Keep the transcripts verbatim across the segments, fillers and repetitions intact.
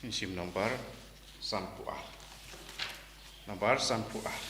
Ngin shim nombar sanphew ar. Nombar sanphew ar.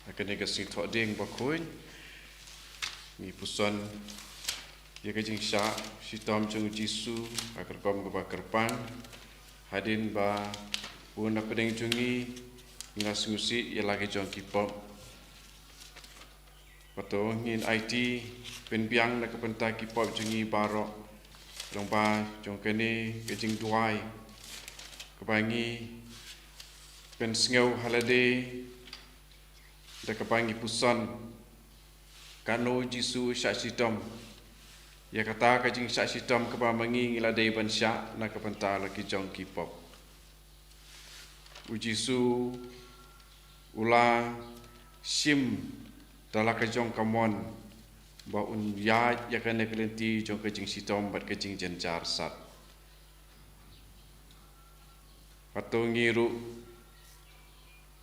Ha kane ka sngi Thohdieng bakhuid, ngi puson ïa ka jingshah shitom jong u Jisu ha ka rukom kaba kyrpang. Hadien ba u na pdeng jong ngi, ngi la sngewsih ïa la ki jong ki pop. Hato ngin aiti pynbiang na ka bynta ki pop jong ngi baroh, long ba jong kane ka jingduwai kaba ngi pynsngew ha lade, da kaba ngi puson kano u Jisu u shah shitom. Ïa kata ka jingshah shitom kaba ma ngi ngi la dei ban shah na ka bynta la ki jong ki pop. U Jisu u la shim da la ka jong ka mon ba un ïaid ïa kane ka lynti jong ka jingshitom bad ka jingjynjar sat. Hato ngi ruh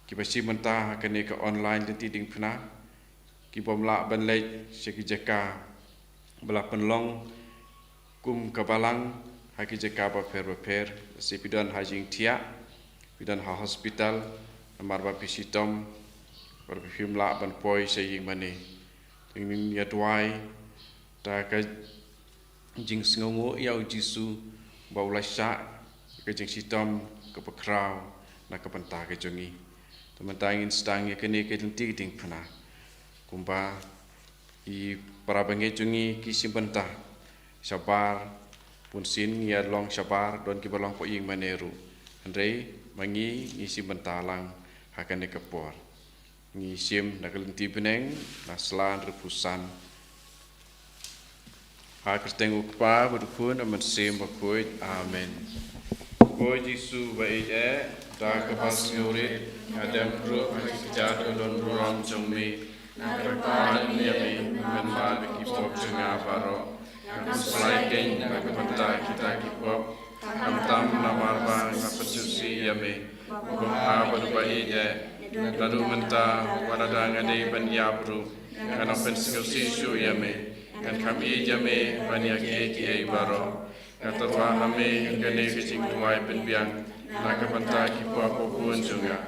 kiba shim bynta ha kane ka online lynti diengphna, ki bym lah ban leit sha ki jaka ba la pynlong kum ka balang ha ki jaka bapher bapher, lehse phi don ha jingthiah, phi don ha hospital, namar ba phi shitom, bad phim lah ban poi sha ïing mane. Te ngin ïa duwai Da ka jingsngewnguh ïa u Jisu ba u la shah ka jingshitom kaba khraw na ka bynta ka jong ngi. Te mynta ngin sdang ïa kane ka lynti ka diengphna. Kumba i para bangeit jong ngi ki shim bynta shabar, bunsien ngi ïa long shabar, don kiba long poi ïing mane ruh. Hynrei ma ngi ngi shim bynta lang ha kane ka por. Ngi shim na ka lynti bneng, na sla hynriewphew san. Ha ka kyrteng u Kpa bad u Khun bad u Mynsiem Bakhuid. Amen. Ko Jisu ba ïeit eh, da kaba sngewrit nga dem ruh ha ki kjat ka don burom jong me. Nga kyrpad ïa me, ngan mad ïa ki pop jong nga baroh. Nga khuslai kein na ka bynta kita ki pop, khamtam namar ba nga pynsngewsih ïa me. Ko Kpa bad uba ïeit eh, naduh mynta wat lada nga dei ban ïap ruh, ngan ym pynsngewsih shuh ïa me. Ngan kham ïeit ïa me ban ïa kiei kiei baroh. Nga tyrwa ha me ha kane ka jingduwai pynbiang na ka bynta ki para bun jong nga.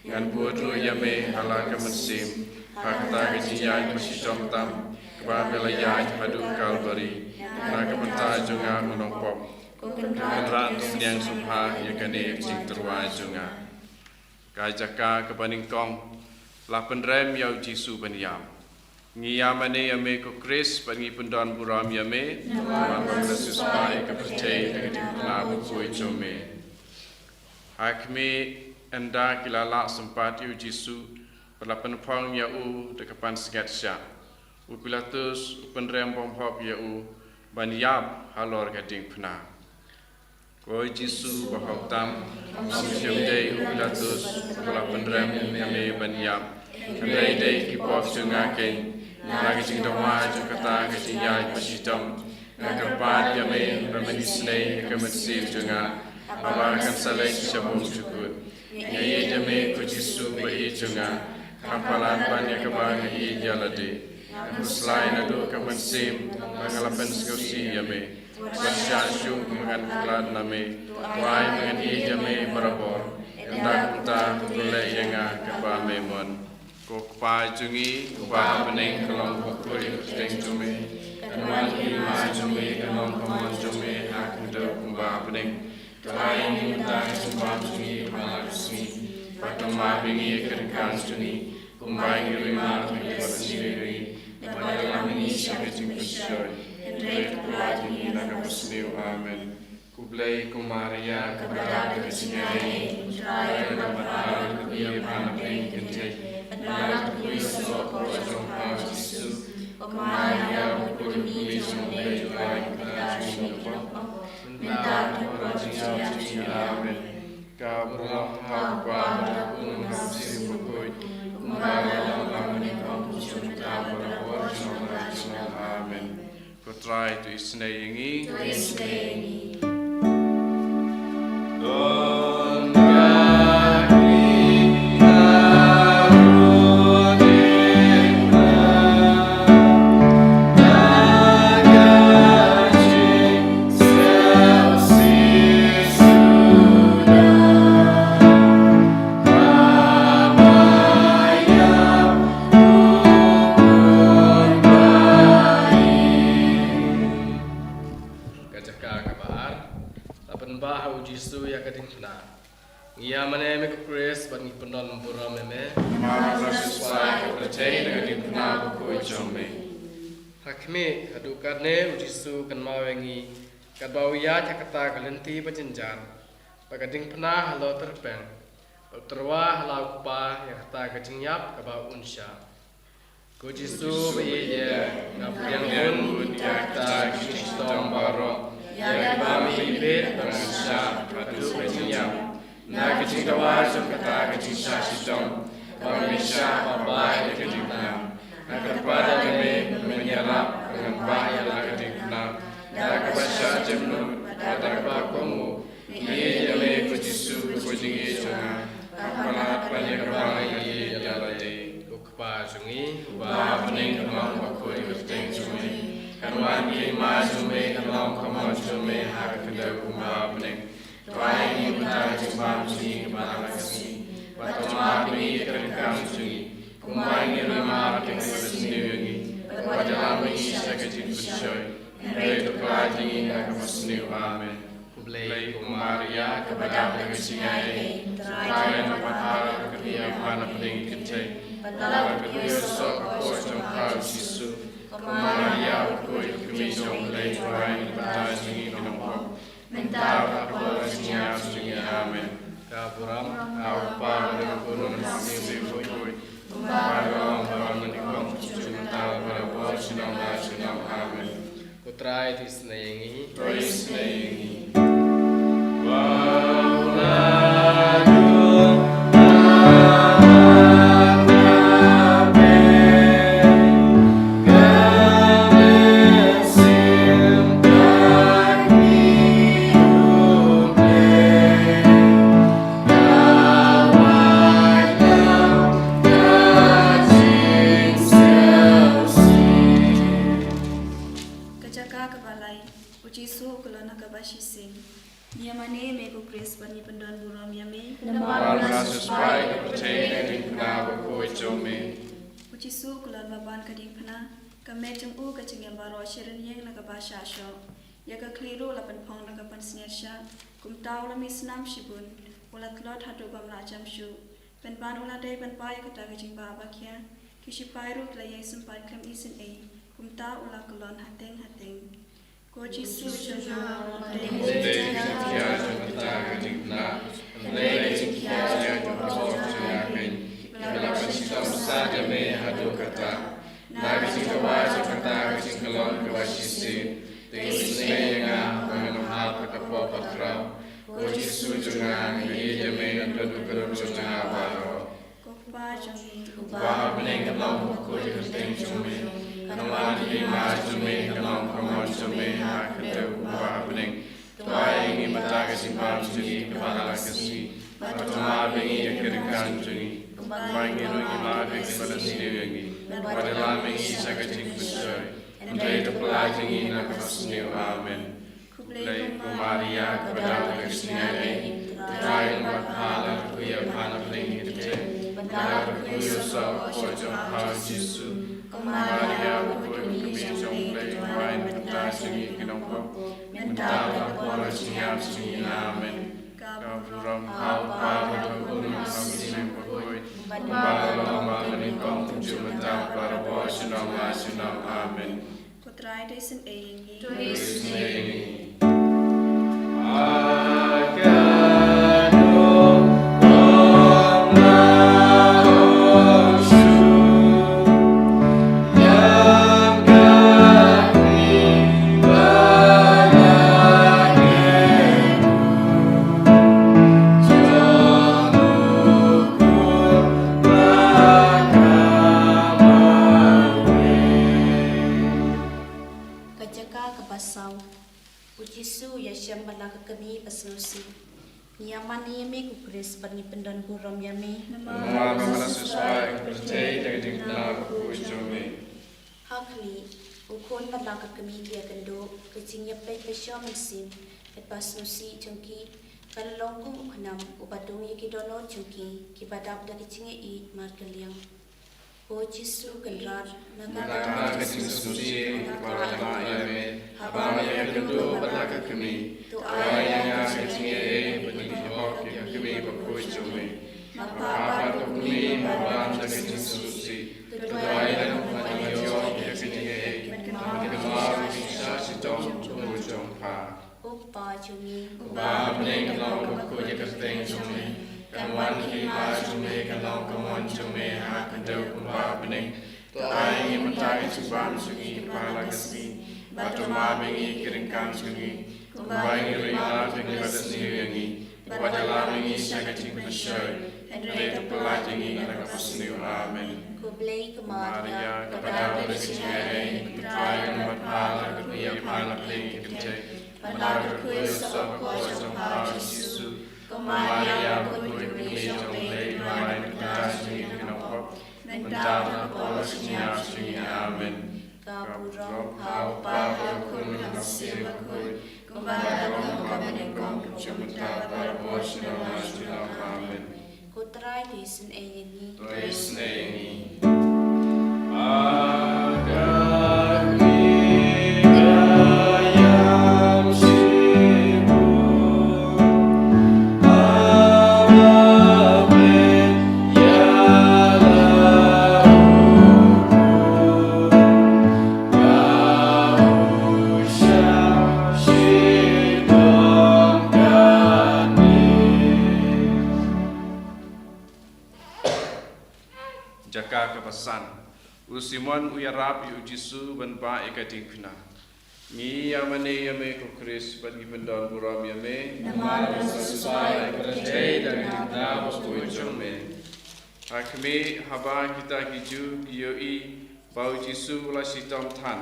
Ngan bud ruh ïa me ha la ka mynsiem ha kata ka jingïaid ba shitom tam kaba me la ïaid haduh Kalbari na ka bynta jong nga u nongpop. Ko Kynrad Dongpdiang, sngewbha ïa kane ka jingtyrwa jong nga. Ka jaka kaba nyngkong, la pynrem ïa u Jisu ban ïap. Ngi ïa mane ïa me ko Khrist bad ngi pyndon burom ïa me namar ba me la siewspah ïa ka pyrthei da ka diengphna bakhuid jong me. Ha khmih, ynda ki la lah sympat ïa u Jisu bad la pynphong ïa u da ka pansngiat shah, u Pilatus u pynrem bymhok ïa u ban ïap halor ka diengphna. Ko Jisu ba hok tam, ym shym dei u Pilatus uba la pynrem ïa me ban ïap, hynrei dei ki pop jong nga kein. Na ka jingdawa jong kata ka jingïaid ba shitom, nga kyrpad ïa me ba men isynei ïa ka mynsiem jong nga haba kan sa leit sha bymjukut. Nga ïeit ïa me ko Jisu ba ïeit jong nga, kham palat ban ïa kaba nga ïeit ïa lade. Nga khuslai naduh ka mynsiem ba nga la pynsngewsih ïa me. Wat shah shuh ba ngan khlad na me. To ai ba ngan ïeit ïa me barabor. Ynda kumta, to leh ïa nga kaba me mon. Ko Kpa jong ngi uba ha bneng, ka long bakhuid ïa ka kyrteng jong me. Kan wan ïa ka hima jong me, kan long ka mon jong me ha ka khyndew kumba ha bneng. To ai ïa ngi mynta ka jingbam jong ngi ha la ka sngi. Bad to map ïa ngi ïa ka ryngkang jong ngi, kumba ngi ruh ngi map ïa kiba sniew ïa ngi. Bad wat ïalam ïa ngi sha ka jingpynshoi, hynrei to pynlait ïa ngi na kaba sniew. Amen. Khublei ko Maria, kaba dap da ka jingaiei, U Trai u don bad pha, ka dei ka kmie ha bneng kynthei. Bad nga ruh nga dap ha ka soh ka por jong pha Jisu. Ko Maria, Bakhuid jong U Blei, to duwai ïa ngi kiba don ha ka pop, mynta bad ha ka por jong ka jingïap jong ngi. Amen. Ka burom ha u Kpa bad ha u Khun bad ha u Mynsiem Bakhuid, kumba ka long ha bneng, kumjuh mynta bad barabor, junom la junom. Amen. Ko Trai to isynei ïa ngi. To isynei ïa ngi. Ka jaka kaba ar, la pynbha ha u Jisu ïa ka diengphna. Ngi ïa mane ïa me ko Khrist bad ngi pyndon burom ïa me. Namar ba me la siewspah ïa ka pyrthei da ka diengphna bakhuid jong me. Ha khmih, haduh katne u Jisu u kynmaw ïa ngi katba u ïaid ha kata ka lynti ba jynjar, bad ka diengphna halor tyrpeng, bad u tyrwa ha la u Kpa ïa kata ka jingïap kaba un shah. Ko Jisu ba ïeit eh, nga pdiang bun ïa kita ki jingshitom baroh, ïa kiba me ibit ba ngan shah haduh ka jingïap. Na ka jingdawa jong kata ka jingshah shitom, ba me shah ba bah ïa ka diengphna. Nga kyrpad ïa me ba men ïarap ba ngan bah ïa la ka diengphna, da kaba shah jemnud bad da kaba kohnguh. Ngi ïeit ïa me ko Jisu ko jingïeit jong nga, kham palat ban ïa kaba ngi ïeit ïa lade. Ko Kpa jong ngi uba ha bneng, kan long bakhuid ïa ka kyrteng jong me. Kan wan ïa ka hima jong me, kan long ka mon jong me ha ka khyndew kumba ha bneng. To ai ïa ngi mynta ka jingbam jong ngi kaba ha la ka sngi. Bad to map ïa ngi ïa ka ryngkang jong ngi, kumba ngi ruh ngi map ïa kiba sniew ïa ngi. Bad wat ïalam ïa ngi sha ka jingpynshoi. Amen. Khublei ko Maria, kaba dap da ka jingaiei, Trai jong nga, ba ha la ka phi ïa pha na pdeng ki kynthei, bad la ka khuid soh ka kpoh jong pha u Jisu. Ko Maria, u khuid ka kmie jong U Blei, duwai na ka bynta jong ngi ki nongpop, mynta bad ha ka por ka jingïap jong ngi. Amen. Ka burom ha u Kpa bad ha u Khun bad ha u Mynsiem Bakhuid, kumba ka long, ba la ka bynta, mynta bad ha ka por junom la junom. Amen. Ko Trai to isynei ïa ngi. To isynei ïa ngi. Ka jaka kaba lai. U Jisu u kyllon ha kaba shisien. Ngi ïa mane ïa me ko Khrist bad ngi pyndon burom ïa me. Namar ba la siewspah ïa ka pyrthei da ka jingpynbna bakhuid jong me. U Jisu u kyllon ba ban ka diengphna, ka met jong u ka jingim baroh shi rynïeng na kaba shah shoh. Ïa ka khlieh ruh la pynphong da ka pansngiat shah, kumta u la mih snam shibun, u la tlot haduh bym lah jem shuh. Pynban u la dei ban pynpaw ïa kata ka jingbah ba khia, ki shipai ruh ki la ïai sympat khlem isynei, kumta u la kyllon hateng hateng. Ko Jisu jong nga, ym dei ka jingkhia jong kata ka diengphna, hynrei ka jingkhia jong ka pop jong nga keiñ, ki la pynshitom sat ïa me haduh katta. Na ka jingdawa jong kata ka jingkyllon kaba shisien, to isynei ïa nga haba ngan ym hap ha ka pop bakhraw. Ko Jisu jong nga, ïeit ïa me, don ha ka dohnud jong nga baroh. Ko Kpa jong ngi uba ha bneng, ka long ka kyrteng jong me, ka wan ka hima jong me, ka long ka mon jong me ha ka kyrteng kumba ha bneng. To ai ïa ngi mynta ka jingbam jong ngi kaba ha la ka sngi, bad to map ïa ngi ïa ki ryngkang jong ngi, kumba ngi ruh ngi map ïa kiba la sniew ïa ngi, bad wat ïalam ïa ngi sha ka jingpynshoi, hynrei to pyllait ïa ngi na ka basniew. Amen. Khublei ko Maria, kaba dap da ka jingaiei, Trai jong nga, ba ha la ka khuid ïa pha na pdeng ki kynthei, bad la ka khuid soh ka kpoh jong pha u Jisu. Ko Maria, u khuid ka kmie jong U Blei, duwai na ka bynta jong ngi ki nongpop, mynta bad ha ka por ka jingïap jong ngi. Amen. Ka burom ha u Kpa bad ha u Khun bad ha u Mynsiem Bakhuid, kumba ka long, ba ha ka nyngkong, kumjuh mynta, bad barabor, junom la junom. Amen. Ko Trai to isynei ïa ngi. To isynei ïa ngi. Ka jaka kaba saw. U Jisu u ïashem bad la ka kmie ba sngewsih. Ngi ïa mane ïa me ko Khrist bad ngi pyndon burom ïa me. Namar ba la siewspah ïa ka pyrthei da ka jingpynbna bakhuid jong me. Ha khlieh, u Khun bad la ka kmie ki ïakynduh, ka jingïapeit ba shong mynsiem bad ba sngewsih jong ki, ka la long kum u khnam uba dung ïa ki dohnud jong ki, kiba dap da ka jingïaieit markylliang. Ko Jisu Kynrad, na ka bynta ka jingsngewsih kaba la kah ïa me, haba me ïakynduh bad la ka kmie, to ai ïa nga ka jingïaieit bad ka jinghok ïa ka kmie bakhuid jong me. Ma pha bad ka kmie ba bam da ka jingsngewsih, to duwai lem ba ngan ïoh ïa ka jingïaieit bad ka kynmaw ka jingshah shitom jong u jong pha. Ko Kpa jong ngi uba ha bneng, ka long ka kyrteng jong me, kan wan ka hima jong me, kan long ka mon jong me ha ka kyrteng kumba ha bneng. To ai ïa ngi mynta ka jingbam jong ngi kaba ha la ka sngi, bad to map ïa ngi ki ryngkang jong ngi, kumba ngi ruh ngi map ïa kiba sniew ïa ngi, bad wat ïalam ïa ngi sha ka jingpynshoi, hynrei to pyllait ïa ngi na ka basniew. Amen. Khublei ko Maria, kaba dap da ka jingaiei, Trai jong nga, ba ha la ka khuid ïa pha na pdeng ki kynthei, bad la ka khuid soh ka kpoh jong pha u Jisu. Ko Maria, u khuid ka kmie jong U Blei, duwai na ka bynta jong ngi ki nongpop, mynta bad ha ka por ka jingïap jong ngi. Amen. Ka burom ha u Kpa, ha u Khun, ha u Mynsiem Bakhuid, kumba ka long, kumba ha bneng, kumjuh mynta, bad barabor, junom la junom. Amen. Ko Trai to isynei ïa ngi. To isynei ïa ngi. San. U Simon u ïarap ïa u Jisu ban bah ïa ka diengphna. Ngi ïa mane ïa me ko Khrist bad ngi pyndon burom ïa me. Namar ba ka sipai ka pyrthei da ka diengphna bakhuid jong me. Ha khmih, haba kita ki Jiw ki ïohi ba u Jisu u la shitom than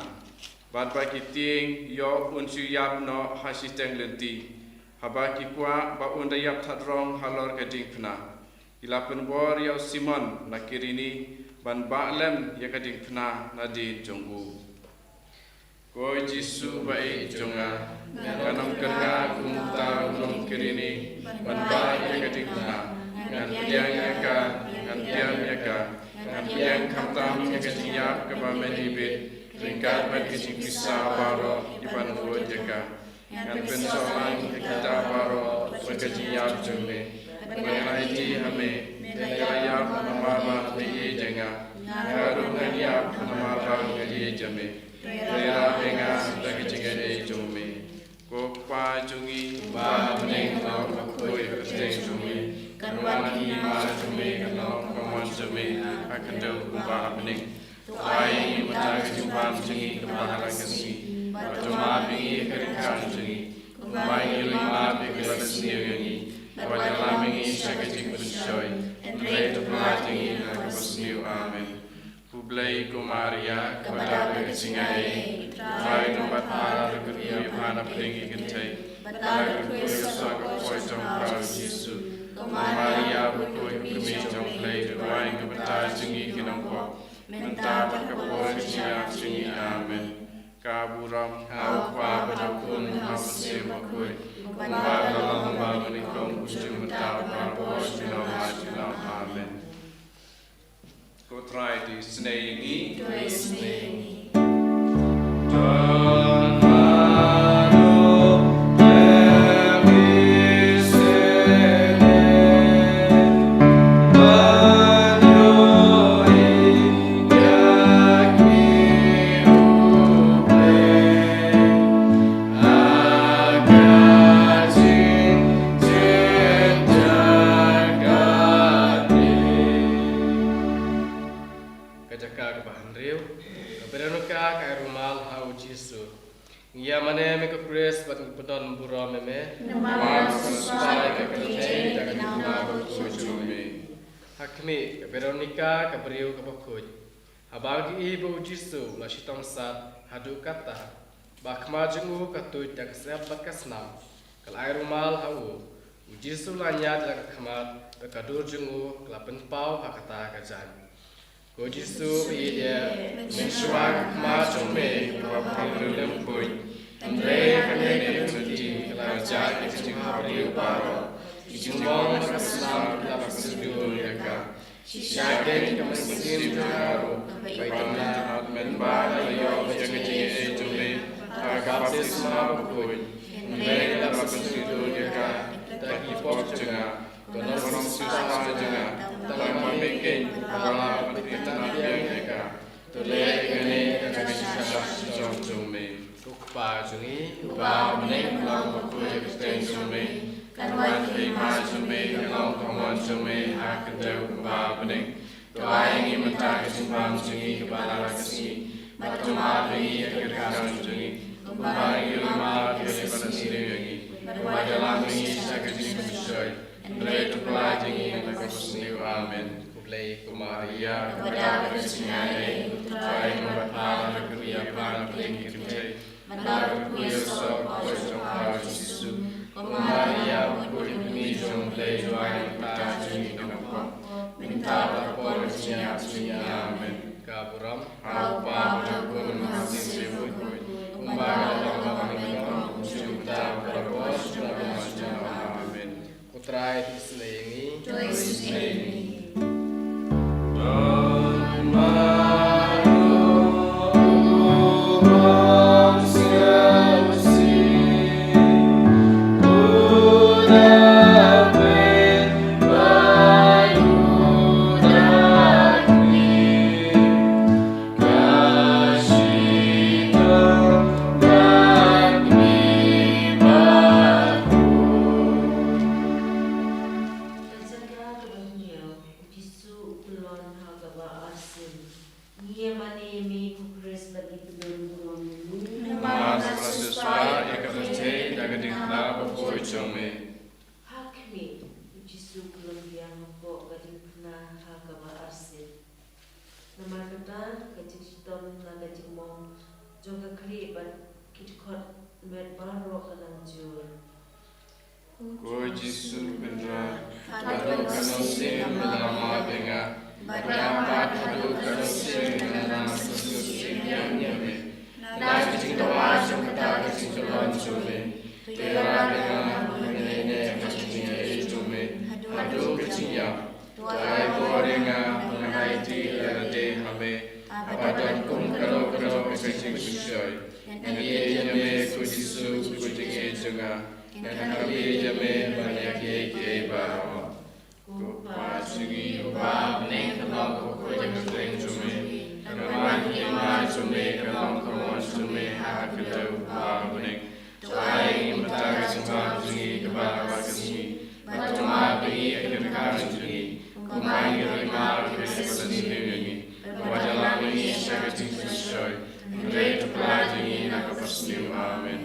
bad ba ki tieng ïoh un shu ïap noh ha shiteng lynti, haba ki kwah ba un da ïap thadrong halor ka diengphna, ki la pynbor ïa u Simon na Kirini ban bah lem ïa ka diengphna nadien jong u. Ko Jisu ba ïeit jong nga, ngan ym kyrngah kum uta u nong Kirini ban bah ïa ka diengphna. Ngan pdiang ïa ka, ngan pdiang ïa ka, ngan pdiang khamtam ïa ka jingïap kaba mynta bit, ryngkat bad ka jingpisa baroh kiban bud ïa ka. Ngan pynsah lang ïa kita baroh bad ka jingïap jong me. Bad ngan aiti ha me, me la ïap namar ba me ïeit ïa nga. Nga ruh ngan ïap namar ba nga ïeit ïa me. Trei rah ïa nga da ka jingïeit jong me. Ko Kpa jong ngi uba ha bneng, ka long ka kyrteng jong me. Kan wan ka hima jong me, kan long ka mon jong me ha khyndew kumba ha bneng. To ai ïa ngi mynta ka jingbam jong ngi kaba ha la ka sngi. Bad to map ïa ngi ïa ka ryngkat jong ngi, kumba ngi ruh ngi map ïa ki ba sniew ïa ngi. Bad wat ïalam ïa ngi sha ka jingpynshoi, hynrei to pyllait ïa ngi na kaba sniew. Amen. Khublei ko Maria, kaba dap da ka jingaiei, U Trai u don bad pha, la kyrkhu ïa pha na pdeng ki kynthei, bad la kyrkhu ïa u soh ka kpoh jong pha u Jisu. Ko Maria bakhuid, ka kmie jong U Blei, to duwai ïa ngi ki bynta jong ngi ki nongpop, mynta bad ka por ka jingïap jong ngi. Amen. Ka burom ha U Kpa bad ha U Khun bad ha U Mynsiem Bakhuid, kumba ka la long, kumba ka nyngkong, kumjuh mynta, baroh shi nong la shi nong. Amen. Ko Trai to isynei ïa ngi. To isynei ïa ngi. Ka jaka kaba hynriew, ka Veronika ka ai rumal ha u Jisu. Ngi ïa mane ïa me ko Khrist bad ngi pyndon burom ïa me. Namar ba ka sipai ka pyrthei da ka diengphna bakhuid jong me. Ha khmih, ka Veronika ka briew kaba khuid, haba ki ïohi ba u Jisu u la shitom sat, haduh katta ba ka khmat jong u ka tuid da ka sep bad ka snam, ka la ai rumal ha u. U Jisu u la ñiad ïa la ka khmat, bad ka dur jong u ka la pynpaw ha kata ka jaiñ. Ko Jisu ba ïeit, mynshuwa ka khmat jong me kaba pynrem khuid, hynrei ha kane ka lynti ka la jait ïa ka jinghabriew baroh, ki jingmong bad ka snam ki la pynshit dur ïa ka. Shisha kein ka mynsiem jong nga ruh ka pynïap, mynba nga la ïoh ïa ka jingïeit jong me ha ka baptisma bakhuid, hynrei ka la pynshit dur ïa ka da ki pop jong nga. Ko Nongpynim jong nga, tang ma me kein uba la pyntnat biang ïa ka. To leh ïa kane da ka jingkyrshan jong me. Ko Kpa jong ngi uba ha bneng, ka long bakhuid ïa ka kyrteng jong me. Kan wan ka hima jong me, kan long ka mon jong me ha khyndew kumba ha bneng. To ai ïa ngi mynta ka jingbam jong ngi kaba ha la ka sngi. Bad to map ïa ngi ïa ka ryngkat jong ngi, kumba ngi ruh ngi map ïa ki ba sniew ïa ngi. Bad wat ïalam ïa ngi sha ka jingpynshoi, hynrei to pyllait ïa ngi na kaba sniew. Amen. Khublei ko Maria, kaba dap da ka jingaiei, U Trai u don bad pha, la kyrkhu ïa pha na pdeng ki kynthei, bad la kyrkhu ïa u soh ka kpoh jong pha u Jisu. Ko Maria bakhuid, ka kmie jong U Blei, duwai ïa ngi ki bynta jong ngi ki nongpop, mynta bad ha ka por ka jingïap jong ngi. Amen. Ka burom ha U Kpa bad ha U Khun bad ha U Mynsiem Bakhuid, kumba ka la long, kumba ka nyngkong, kumjuh mynta, baroh shi nong la shi nong. Amen. Ko Trai to isynei ïa ngi. To isynei ïa ngi. jong me. Ha khmih, u Jisu u khlem biang hapoh ka diengphna ha kaba arsien. Namar kata, ka jingshitom na ka jingmong jong ka khlieh bad ki dkhot met baroh ka nang jur. Ko Jisu, pynrah, haduh katno sien me la mad ïa nga? Bad haduh katno sien me la nang sngewsih ïa me? Na ka jingdawa jong kata ka jingkyllon jong me, to ïarap ïa nga, ba ngan ïaineh ha ka jingaiei jong me haduh ka jingïap. To ai bor ïa nga ba ngan aiti ïa lade ha me, haba don kum kano kano ka jingpynshoi. Ngan ïeit ïa me, ko Jisu, ko Jingïeit jong nga. Ngan khmih ïa me ban ïa kiei kiei baroh. Ko Pa jong ngi uba ha bneng, ka long ka kyrteng jong me. Kan wan ka hima jong me, kan long ka mon jong me ha ka khyndew uba ha bneng. To ai ïa ngi mynta ka jingbam jong ngi kaba ha ka sngi. Bad to map ïa ngi ka jingkyrkhu jong ngi, kumba ngi ruh ngi map ïa kiba sniew ïa ngi. Bad wat ïalam ïa ngi sha ka jingpynshoi, hynrei to pynïaid ïa ngi na kaba sniew. Amen.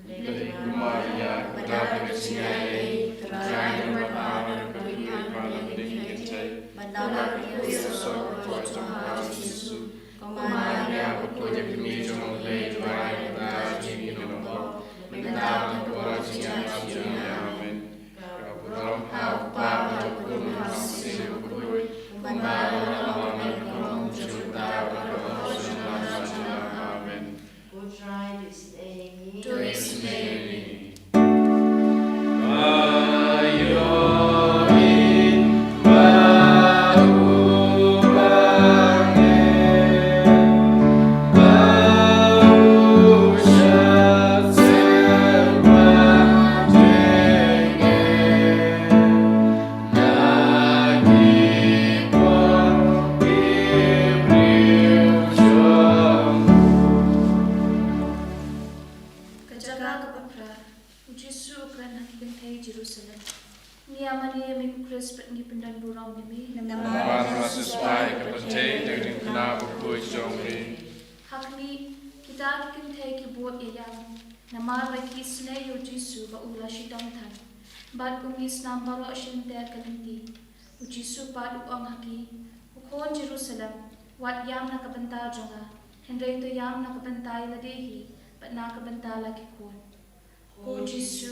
Khublei ko Maria, kaba dap da ka jingaiei, U Trai u don bad pha, pha long ha ki kynthei bad u la kyrkhu ïa u sawdong ka kpoh jong pha u Jisu. Ko Maria, ba khuid ha ka kmie jong U Blei, duwai ïa ngi ki nongpop, mynta bad ha ka por ka jingïap jong ngi. Amen. Ka burom ha U Kpa bad ha U Khun bad ha U Mynsiem Bakhuid, kumba ha la ka por, mynta bad ha ka por jong ngi. Amen. Ko Trai, to isynei ïa ngi. To isynei ïa ngi. Ka jaka kaba phra. U Jisu u kren ha ki kynthei Jerusalem. Ngi ïamane ïa me ko Khrist bad ngi pyndonburom ïa me. Namar me la siewspah ïa ka pyrthei da ka diengphna bakhuid jong me. Ha khmih, kita ki kynthei ki bud ïa ïam namar ba ki isynei ïa u Jisu ba u la shitom than bad u mih snam baroh shynter ka lynti. U Jisu pat u ong ha ki, Ko khun Jerusalem, wat ïam na ka bynta jong nga, hynrei to ïam na ka bynta ïa lade hi bad na ka bynta la ki khun. Ko Jisu,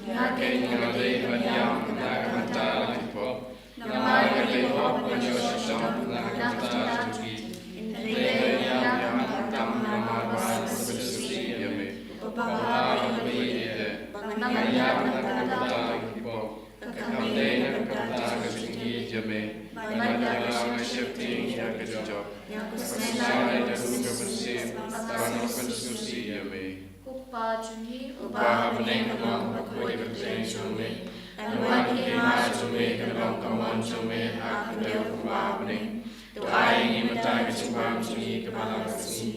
nga keiñ nga dei ban ïam na ka bynta la ki pop. Namar nga dei hok ban ïoh shitom na ka bynta jong ki. Hynrei nga ïam, ïam tam namar ba nga sngewsih ïa me, ko Baba ba ha bneng. Ba nga ïam na ka bynta la ki pop, ka kam dei na ka bynta ka jingïeit ïa me. Ba nga ïam, nga sheptieng ïa ka jop. Nga khuslai ïa ka mynsiem ba nga pynsngewsih ïa me. Ko Pa jong ngi uba ha bneng, kan long bakhuid ka kyrteng jong me. Kan wan ka hima jong me, kan long ka mon jong me ha khyndew kumba ha bneng. To ai ïa ngi mynta ka jingbam jong ngi kaba ha ka sngi.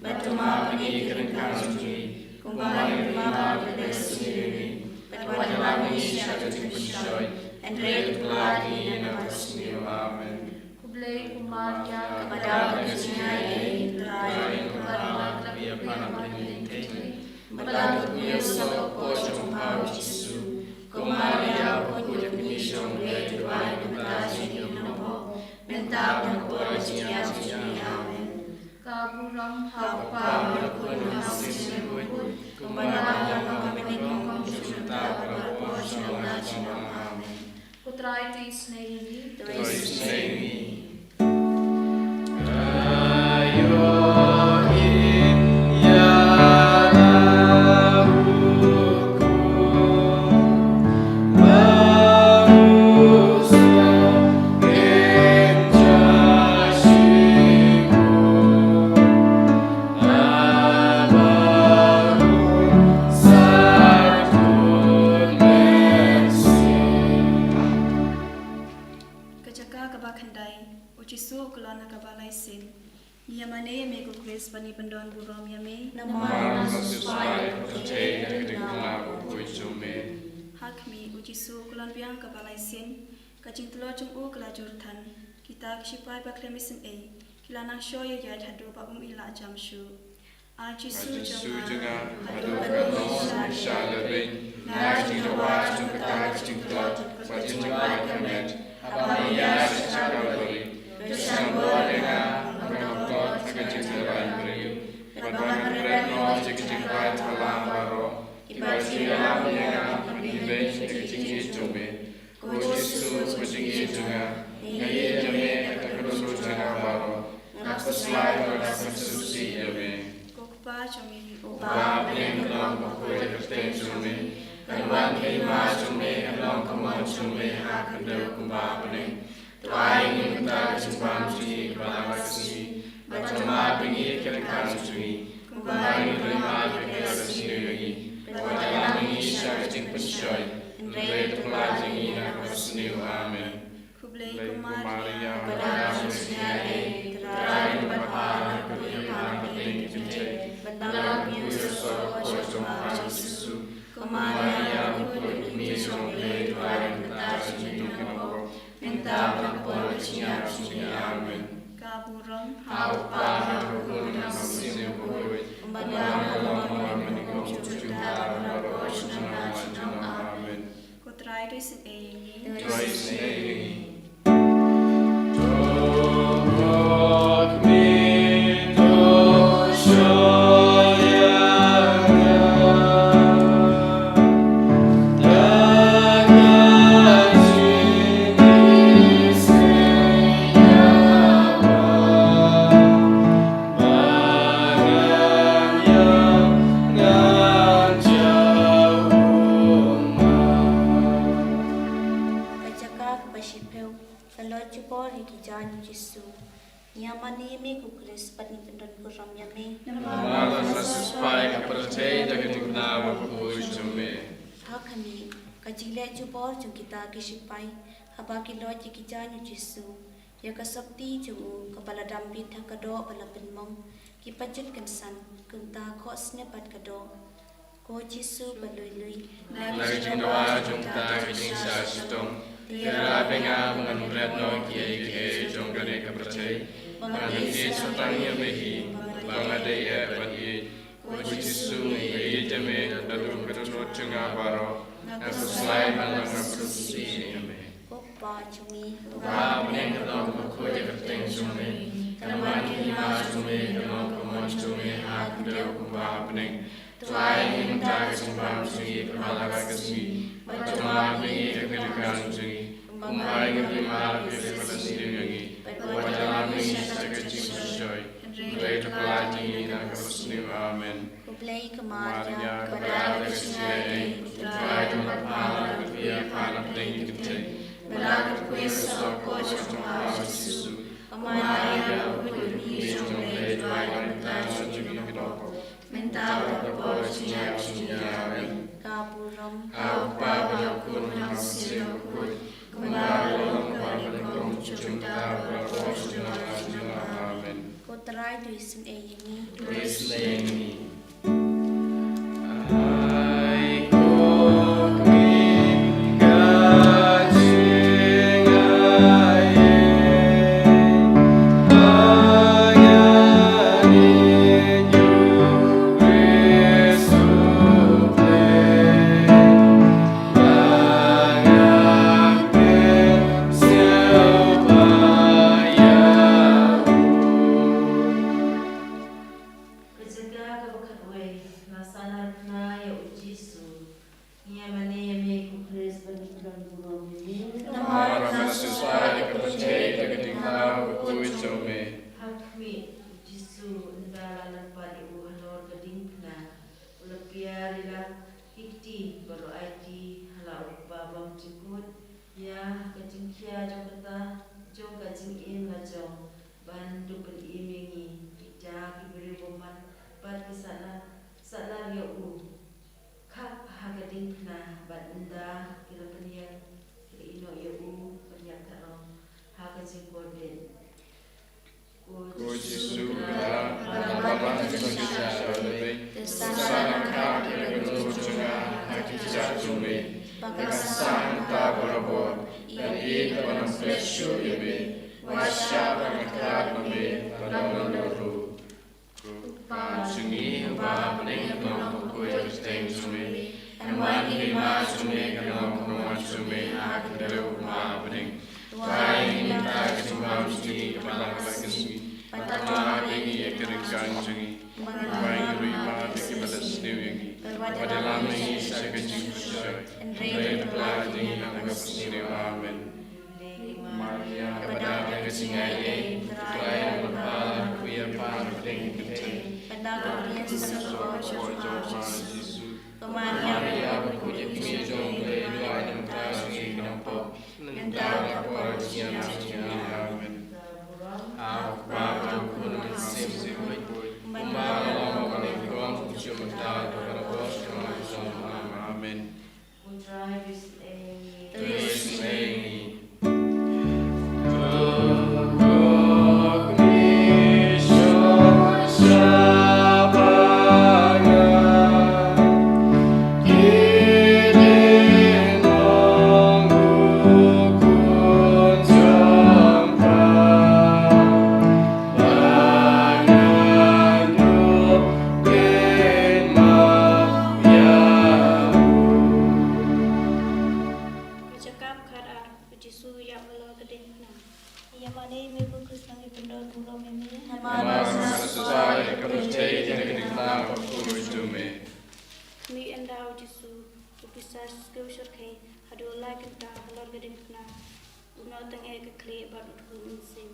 Bad to map ïa ngi ka jingkyrkhu jong ngi, kumba ngi ruh ngi map ïa kiba sniew ïa ngi. Bad wat ïalam ïa ngi sha ka jingpynshoi, hynrei to pynïaid ïa ngi na kaba sniew. Amen. Khublei ko Maria, kaba dap da ka jingaiei, U Trai u don bad pha. Bad la kyrkhu ïa pha ha ki kynthei, bad la kyrkhu ïa u sawdong ka kpoh jong pha u Jisu. Ko Maria, ba khuid ha ka kmie jong U Blei, duwai ïa ngi kita ki nongpop, mynta bad ha ka por ka jingïap jong ngi. Amen. Ka burom ha U Kpa, ha U Khun, ha U Mynsiem Bakhuid, kumba ha la ka por, mynta bad ha ka por jong ngi. Amen. Ko Trai, to isynei ïa ngi. To isynei ïa ngi. Ka jaka kaba khyndai. U Jisu u kyllon ha kaba lai sien. Ngi ïamane ïa me ko Khrist bad ngi pyndonburom ïa me. Namar me la siewspah ïa ka pyrthei da ka diengphna bakhuid jong me. Ha khmih, u Jisu u kyllon biang ha kaba lai sien. Ka jingtlot jong u ka la jur than. Kita ki shipai ba khlem isynei ki la nang shoi ïaid haduh ba um ïaleh jam shuh. A Jisu jong nga, haduh katno ngan shah lehbeiñ na ka jingdawa jong kata ka jingtlot bad jingwad ka met, haba me ïaid sha Kalbari? To shah bor ïa nga ban long kot ha ka jingtbyrngem briew, bad ban pynbeit noh ïa ka jingpait halor baroh kiba ju ïalam ïa nga ban pynbeit ïa ka jingïeit jong me. Ko Jisu, ko jingïeit jong nga, nga ïeit ïa me katkum ka dohnud jong nga baroh. Nga khuslai ba nga sngewsih ïa me. Ko Kpa jong ngi uba ha bneng, kan long bakhuid ïa ka kyrteng jong me. Kan wan ka hima jong me, kan long ka mon jong me ha khyndew kumba ha bneng. To ai ngi mynta ka jingbam jong ngi kaba la ka sngi, bad to map ïa ngi ki ryngkang jong ngi, kumba ngi ruh ngi map ïa kiba la sniew ïa ngi. Wat ïalam ngi sha ka jingpynshoi, hynrei to pyllait ïa ngi na kaba sniew. Amen. Khublei ko Maria, kaba don ka jingïaid, U Trai u don bad pha, ha pdeng ki kynthei bad ha la ka kpoh u soh jong pha Jisu. Ko Maria, u kmie jong U Blei, to ai ngi mynta ka jingduh jong ngi, mynta bad ha ka por ka jingïap jong ngi. Amen. Ka burom ha U Kpa, ha U Khun, ha U Mynsiem Bakhuid, kumba ha kaba nyngkong, kumjuh, mynta bad ha ka por jong ngi. Amen. Ko Trai, to isynei ïa ngi. To isynei ïa ngi. Ka jaka kaba shiphew, ka loit jubor ïa ki jaiñ u Jisu. Ngi ïa mane ïa me ko Khrist bad ngi kyndon burom ïa me. Namar la sipai ka pyrthei da ka jingkyrkhu bakhuid jong me. Ha khmih, ka jingleh jubor jong kita ki sipai, haba ki loit ïa ki jaiñ u Jisu. Ïa ka sopti jong u kaba la dam bit ha ka doh ba la pynmong, ki pajut kynsan, kumta khohsnep bad ka doh. Ko Jisu ba lui lui, na ka jingdawa jong kata ka jingshah shitom, to ïarap ïa nga ba ngan bret noh kiei kiei jong kane ka pyrthei, ba ngan ïeit tang ïa me hi, ba nga dei eh ban ïeit. Ko Jisu, nga ïeit ïa me naduh ka dohnud jong nga baroh. Nga khuslai ba nga sngewsih ïa me. Ko Kpa jong ngi uba ha bneng, kan long bakhuid ïa ka kyrteng jong me. Kan wan ka hima jong me, kan long ka mon jong me ha khyndew kumba ha bneng. To ai ngi mynta ka jingbam jong ngi kaba la ka sngi, bad to map ïa ngi ïa ki ryngkang jong ngi, kumba ngi ruh ngi map ïa kiba la sniew ïa ngi. Bad wat ïalam ngi sha ka jingpynshoi, hynrei to pyllait ïa ngi na kaba sniew. Amen. Khublei ko Maria, kaba don ka jingïaid, U Trai u don bad pha, ha pdeng ki kynthei bad ha ka kpoh u soh jong pha Jisu. Ko Maria, u kmie jong U Blei, to ai ngi mynta ka jingduh, mynta bad ha ka por ka jingïap jong ngi. Amen. Ka burom ha U Kpa bad ha U Khun bad ha U Mynsiem Bakhuid, kumba ha la ka lyngkot, kumjuh, mynta bad ha ka por jong ngi. Amen. Ko Trai, to isynei ïa ngi. To isynei ïa ngi. Ka jaka kaba khatwei, la sahnarphna ïa u Jisu. Ngi ïa mane ïa me ko Khrist bad ngi kyndon burom ïa me. Namar la sipai ka pyrthei da ka jingkyrkhu bakhuid jong me. Ha khmih, u Jisu, ynda la nang pat ïa u halor ka diengphna, u la pynïar ïa la ki kti bad u aiti ha la u Kpa bymjukut ïa ka jingkhia jong kata, jong ka jingim la jong, ban duh pynim ïa ngi kita ki briew bymman bad ki sahnar, sahnar ïa u. Khap ha ka diengphna bad ynda ki la pynïeng, ki la ïehnoh ïa u ban ïap tyrkhong ha ka jingkorbit. Ko Jisu, ko Trai, ba la ban jingpynshisha sha u lei, te sa nang khap ïa ka dohnud jong nga ha ki kjat jong me, ba ngan sah mynta barabor ban ïeit bad ban ym pynleit shuh ïa me. Wat shah ba ngan khlad na me tang na me ruh. Ko Kpa jong ngi Wan ki ma jong me, ka long ka mon jong me ha ka khyndew kumba ha bneng. To ai ïa ngi mynta ka jingbam jong ngi kaba la ka sngi. Bad to map ïa ngi ïa ki ryngkang jong ngi, kumba ngi ruh ngi map ïa kiba la sniew ïa ngi. Bad wat ïalam ïa ngi sha ka jingpynshoi, hynrei to pynlait ïa ngi na kaba sniew. Amen. Maria, kaba dap da ka jingai ei, Trai, ïa pha la ka khwïa pha na pdeng ki kynthei. Bad na ka bneng sa ka por jong pha Jisu. Ko Maria, ba khuid ïa ka kmie jong U Blei, duwai namar kata sha ngi ki nongpop, mynta bad ha ka por jong ka jingïap jong ngi. Amen. Ha u Kpa bad ha u Khun bad ha u Mynsiem Bakhuid, kumba ka long, kumba ka long, kumjuh mynta bad barabor sha kaban jong ka umma. Amen. To ïasnoh ïa ngi. Ka jaka khatar, u Jisu u ïap halor ka diengphna. Ïa mane me ko Khrist, ngi pyndonkam ïa me. Namar nga sngewsih ïa ka pyrthei ïa ka diengphna bakhuid jong me. Khmih, ynda u Jisu u pisa skhem shyrkhei haduh lai kynta halor ka diengphna, u noh tang ïa ka khlieh bad u dkhot mynsiem.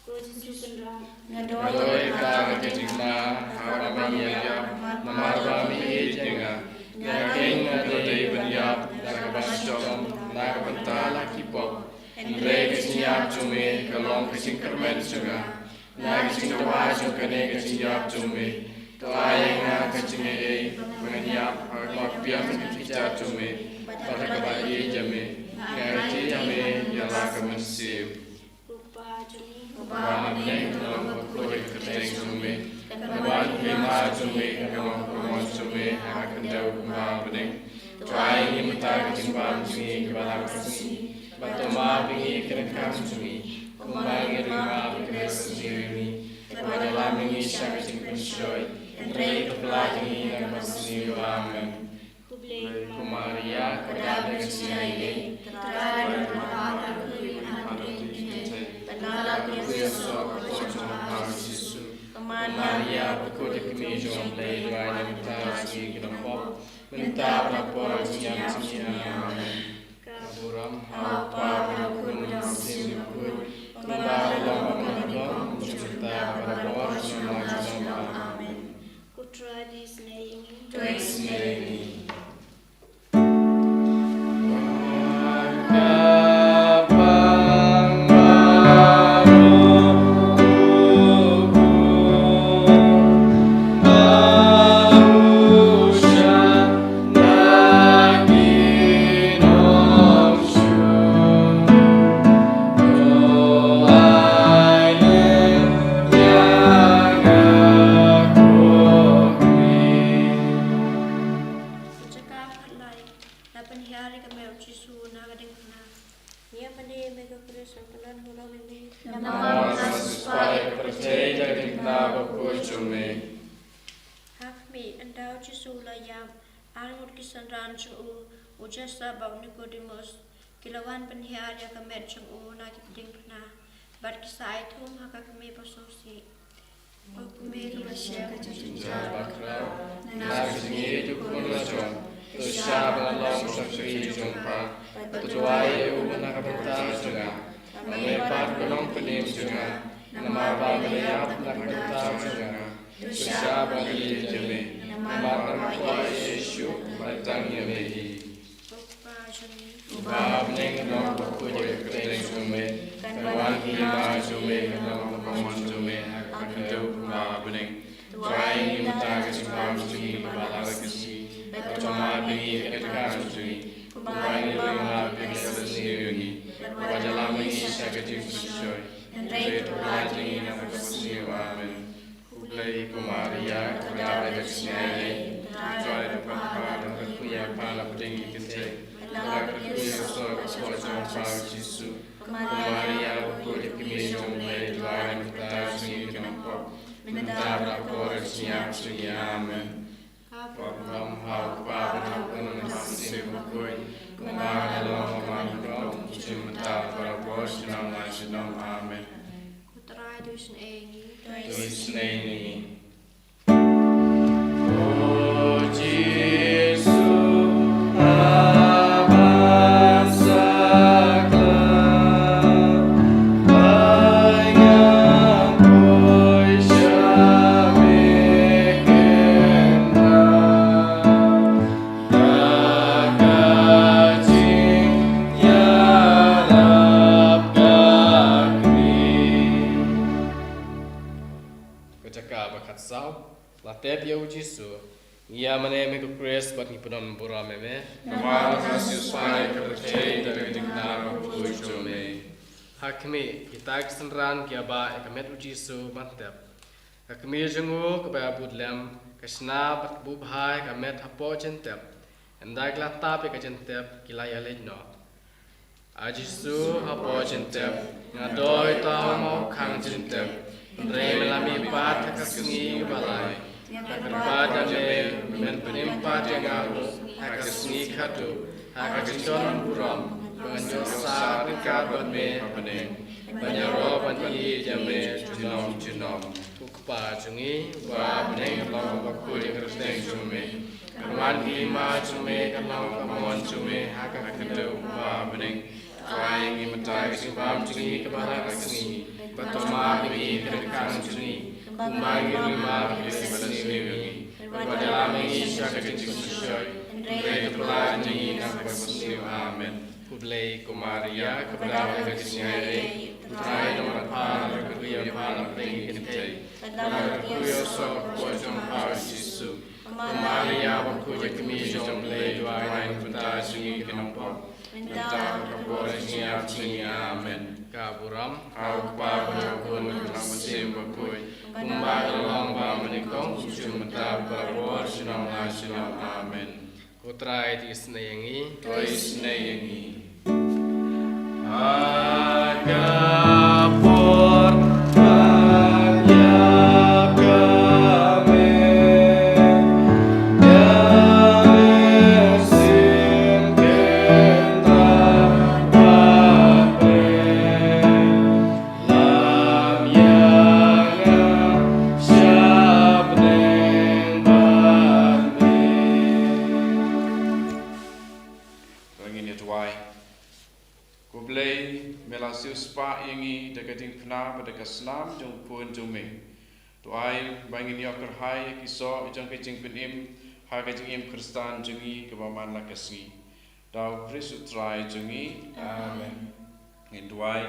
Ko Jisu Kynrad, nga don ïa ka diengphna haba me ïap, namar ba me ïeit ïa nga. Nga khein, nga dei ban ïap da kaba shong na ka bynta la ki pop. Hynrei ka jingïap jong me ka long ka jingkyrmen jong nga. Na ka jingdawa jong kane ka jingïap jong me, to ai ïa nga ka jingaiei ba ngan ïap ha kaba biang ïa ki kjat jong me bad ha kaba ïeit ïa me. Nga kyrtied ïa me ïa la ka mynsiem. Ko Kpa jong ngi uba ha bneng, ka long bakhuid ïa ka kyrteng jong me. Kan wan ïa ka hima jong me, kan long ka mon jong me ha ka khyndew kumba ha bneng. To ai ïa ngi mynta ka jingbam jong ngi kaba la ka sngi. Bad to map ïa ngi ïa ki ryngkang jong ngi, kumba ngi ruh ngi map ïa kiba la sniew ïa ngi. Bad wat ïalam ïa ngi sha ka jingpynshoi, hynrei to pynlait ïa ngi na kaba sniew. Amen. Khublei ko Maria, kaba dap da ka jingaiei, Trai, ïa pha la ka khwïa pha na pdeng ki kynthei. Bad na ka khwïa soh ka por jong pha Jisu. Ko Maria, bakhuid ïa ka kmie jong U Blei, duwai namar kata sha ngi ki nongpop, mynta bad ha ka por jong ka jingïap jong ngi. Amen. Ka burom ha u Kpa bad ha u Khun bad ha u Mynsiem Bakhuid, kumba ka long, kumba ka long, kumjuh mynta bad barabor sha kaban jong ka umma. Amen. Ko Trai, to ïasnoh ïa ngi. To ïasnoh ïa ngi. Ka jaka khatlai, la pynhiar ïa ka met u Jisu na ka diengphna. Ïa mane me ko Khrist, ngi pyndonkam ïa me. Namar nga sngewsih ïa ka pyrthei ïa ka diengphna bakhuid jong me. Ha khmih, ynda u Jisu u la ïap, ar ngut ki synran jong u, u Joseph bad u Nikodimos, ki la wan pynhiar ïa ka met jong u na ki diengphna, bad ki sa ai thum ha ka kmie ba sngewsih. Ko kmie kaba shem ka jingjynjar bakhraw, na ka jingïeit u khun la jong, to shah ban long u shakri jong pha, bad to duwai ïa u na ka bynta jong nga. Ba me pat ka nongpynim jong nga, namar ba me la ïap na ka bynta jong nga. To shah ban ïeit ïa me, namar ba nga kwah ïa me shuh, bad tang ïa me hi. Ko Kpa jong ngi uba ha bneng, ka long bakhuid ïa ka kyrteng jong me. Kan wan ïa ka hima jong me, kan long ka mon jong me ha ka khyndew kumba ha bneng. To ai ïa ngi mynta ka jingbam jong ngi kaba la ka sngi. Bad to map ïa ngi ïa ki ryngkang jong ngi, kumba ngi ruh ngi map ïa kiba la sniew ïa ngi. Bad wat ïalam ïa ngi sha ka jingpynshoi, hynrei to pynlait ïa ngi na kaba sniew. Amen. Khublei ko Maria, kaba dap da ka jingaiei, Trai, ïa pha la ka khwïa pha na pdeng ki kynthei. Bad na ka khwïa soh ka por jong pha Jisu. Ko Maria, bakhuid ïa ka kmie jong U Blei, duwai namar kata sha ngi ki nongpop, mynta bad ha ka por jong ka jingïap jong ngi. Amen. Ka burom ha u Kpa bad ha u Khun Bakhuid, kumba ka long ha kaba nyngkong, mynta, barabor, junom la junom. Amen. Ko Trai, to isynei ïa ngi. To isynei ïa ngi. O Jisu, a ban sakla, ba ngan poi sha me kynrad. Ka jingïarap ka khmih. Ka jaka ba khatsaw, la tep ïa u Jisu. Ngi ïa mane me ko Khrist bad ngi pyndonkam burom ïa me. Namar ka siewspah ka pyrthei da ka jingkyrkhu jong me. Ha khmih, kita ki synran ki ïa bah ïa ka met u Jisu ban tep. Ka kmie jong u kaba ïa budlem, ka shna bad ka buh bha ïa ka met hapoh jingtep. Ynda ki la tap ïa ka jingtep, ki la ïaleit noh. A Jisu, hapoh jingtep, nga doi tang ma u khang jingtep. Hynrei me la mihpat ha ka sngi kaba lai. Nga kyrpad ïa me, men pynim pat ïa nga ruh ha ka sngi khatduh, ha ka jingdon burom, ba ngan ïoh sah ryngkat bad me ha bneng, ban ïaroh ban ïeit ïa me junom junom. Ko Kpa jong ngi uba ha bneng, long bakhuid ïa ka kyrteng jong me. Kan wan ka hima jong me, kan long ka mon jong me ha ka khyndew kumba ha bneng. To ai ïa ngi mynta ka jingbam jong ngi kaba ha ka sngi, bad to map ïa ngi ki ryngkang jong ngi, kumba ngi ruh ngi map ïa kiba sniew ïa ngi. Wat ïalam ïa ngi sha ka jingpynshoi, hynrei to pynlait ïa ngi na kaba sniew. Amen. Khublei ko Maria, kaba dap da ka jingaiei, u Trai u don bad pha, la kyrkhu ïa pha na pdeng ki kynthei, bad la kyrkhu ïa u soh ka kpoh jong pha u Jisu. Ko Maria bakhuid, ka kmie jong u Blei, duwai na ka bynta jong ngi ki nongpop, mynta bad ha ka por jingïap jong ngi. Amen. Ka burom ha u Kpa bad ha u Khun bad ha u Mynsiem Bakhuid, kumba ka long ba ha bneng, kumjuh mynta, barabor, junom la junom. Amen. Ko Trai, to isynei ïa ngi. To isynei ïa ngi. Ha ka por ban ïap ka met, ïa me sien kynrad bad pyrshah. Lam ïa nga sha bneng ban mih. To ngin ïa duwai. Ko Blei, me la siewspah ïa ngi da ka jingphna bad da ka snam jong u Khun jong me. To ai ba ngin ïoh kyrhai ïa ki soh jong ka jingpynim ha ka jingim Khristan jong ngi kaba man la ka sngi. Da u Khrist u Trai jong ngi. Amen. Ngin duwai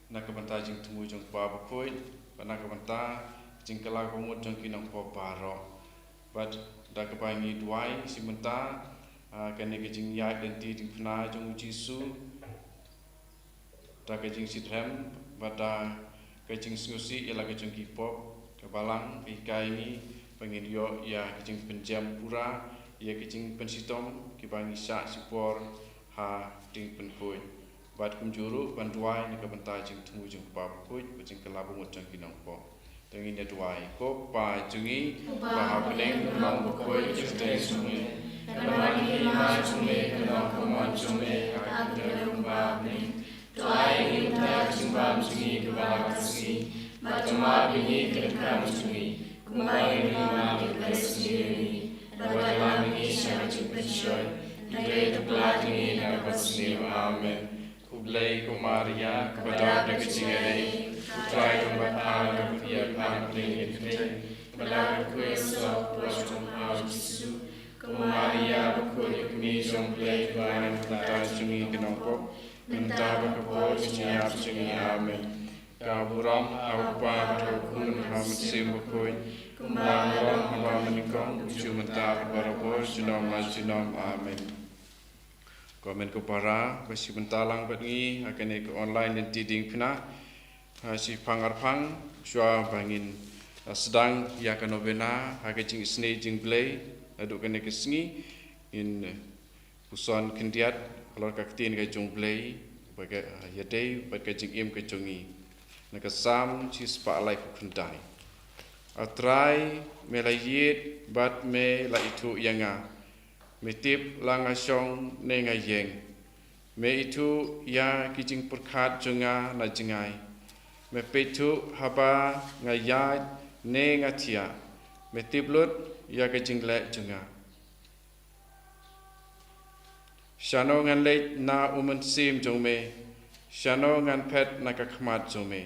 na ka bynta jingthmu jong u Kpa Bakhuid, bad na ka bynta jingkylla ka mut jong ki nongpop baroh. Bad da kaba ngi duwai shi mynta, ah, kane ka jingïaid lynti jingphna jong u Jisu, da ka jingshitrhem bad da ka jingsngewsih ïa la ka jong ki pop, ka Balang ka hikai ngi ba ngin ïoh ïa ka jingpynjem pura ïa ka jingpynshitom kiba ngi shah shipor ha ka jingpynkhuid. Bad kumjuh ruh ban duwai na ka bynta jingthmu jong u Kpa Bakhuid bad jingkylla ba mut jong ki nongpop. To ngin ïa duwai. Ko Kpa jong ngi uba ha bneng, kan long bakhuid ka kyrteng jong me. Kan wan ka hima jong me, kan long ka mon jong me ha ka khyndew kumba ha bneng. To ai ïa ngi mynta ka jingbam jong ngi kaba ha ka sngi. Bad to map ïa ngi ki ryngkang jong ngi, kumba ngi ruh ngi map ïa kiba sniew ïa ngi. Bad wat ïalam ïa ngi sha ka jingpynshoi, hynrei to pynlait ïa ngi na kaba sniew. Amen. Khublei ko Maria, kaba dap da ka jingaiei, u Trai u don bad pha, la kyrkhu ïa pha na pdeng ki kynthei, bad la kyrkhu ïa u soh ka kpoh jong pha u Jisu. Ko Maria bakhuid, ka kmie jong u Blei, duwai na ka bynta jong ngi ki nongpop, mynta bad ha ka por ka jingïap jong ngi. Amen. Ka burom ha u Kpa bad ha u Khun bad ha u Mynsiem Bakhuid, kumba ka long ha kaba nyngkong, kumjuh mynta bad barabor, junom la junom. Amen. Ko hynmen ko para ba shi bynta lang bad ngi ha kane ka online lynti diengphna, ha shi phang ar phang shuwa ba ngin, ah, sdang ïa ka novena ha ka jingisynei jong u Blei naduh kane ka sngi, ngin, eh, puson khyndiat halor ka ktien ka jong u Blei, ba ka, ah, ïadei bad ka jingim ka jong ngi. Na ka Salm shispah laiphew khyndai. A Trai, me la ïeit bad me la ithuh ïa nga. Me tip la nga shong ne nga ïeng. Me ithuh ïa ki jingpyrkhat jong nga na jngai. Me peit thuh haba nga ïaid ne nga thiah. Me tip lut ïa ka jingleh jong nga. Shano ngan leit na u mynsiem jong me? Shano ngan phet na ka khmat jong me?